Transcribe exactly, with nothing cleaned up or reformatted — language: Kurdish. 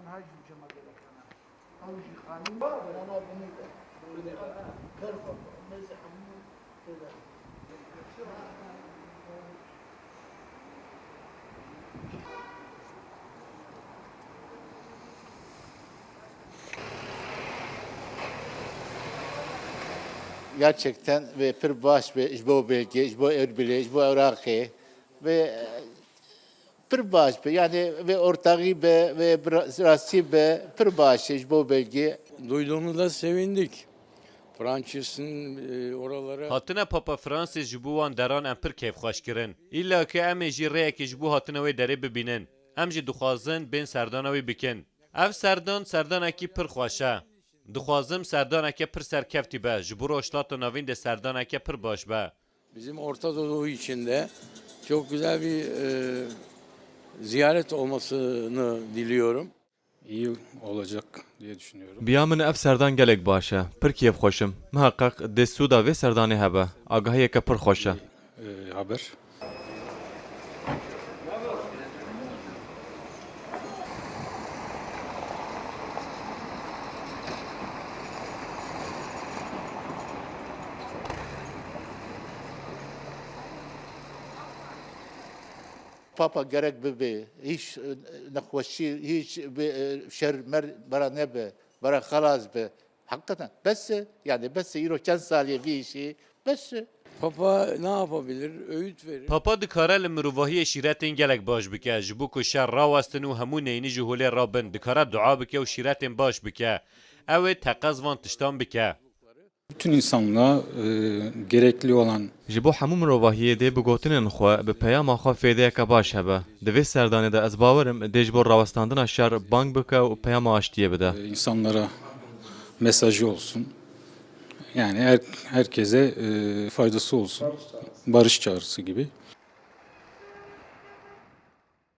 Niha jî cema gelek hene. Ew jî xanî, wana binê de. Binê de. Kerfa, mêze hemû tê de. Gerçekten ve pir baş be ji bo belge, ji bo Erbilê, ji bo Iraqê ve, e, pir baş be. Yani ve ortağı be, ve bra-, rastî be, pir baş e ji bo belge. Duyduğumuzda sevindik. Francis'in, e, oralara Hatine Papa Francis ji bo wan deran em pir kêfxweş kirin. Îlla ke em ê jî rêyekê ji bo hatina wê derê bibînin. Em jî dixwazin bên serdana wê bikin. Ev serdan serdanekî pir xweş e. Dixwazim serdaneke pir serkeftî be. Ji bo Rojhilata Navîn de serdaneke pir baş be. Bizim Orta Doğu için de çok güzel bir, e, ziyaret olmasını diliyorum. İyi olacak diye düşünüyorum. Bi ya min ev serdan gelek baş e. Pir kêfxweş im. Miheqeq dê sûda vê serdanê hebe. Agahiyeke pir xweş e. E, haber. Papa gerek bibe, hiç, e, nexweşî, hiç bi, e, şer mer bera nebe, bera xelas be. Hakikaten bes e, yani bes e, îro çend salê vî işî, bes e. Papa ne yapabilir? Öğüt verir. Papa dikare li mirovahiyê şîretên gelek baş bike, ji bo ku şer rawestin û hemû neyînî ji holê rabin, dikare dua bike û şîretên baş bike. Ew ê teqez van tiştan bike. Bütün insanlığa, e, gerekli olan Ji bo hemû mirovahiyê dê bi gotinên xwe, bi peyama xwe fêdeyeke baş hebe. Di vê serdanê de ez bawer im dê ji bo rawestandina şer bang bike û peyama aştiyê bide. E, insanlara mesajı olsun. Yani her, herkese, e, faydası olsun. Barış çağrısı gibi.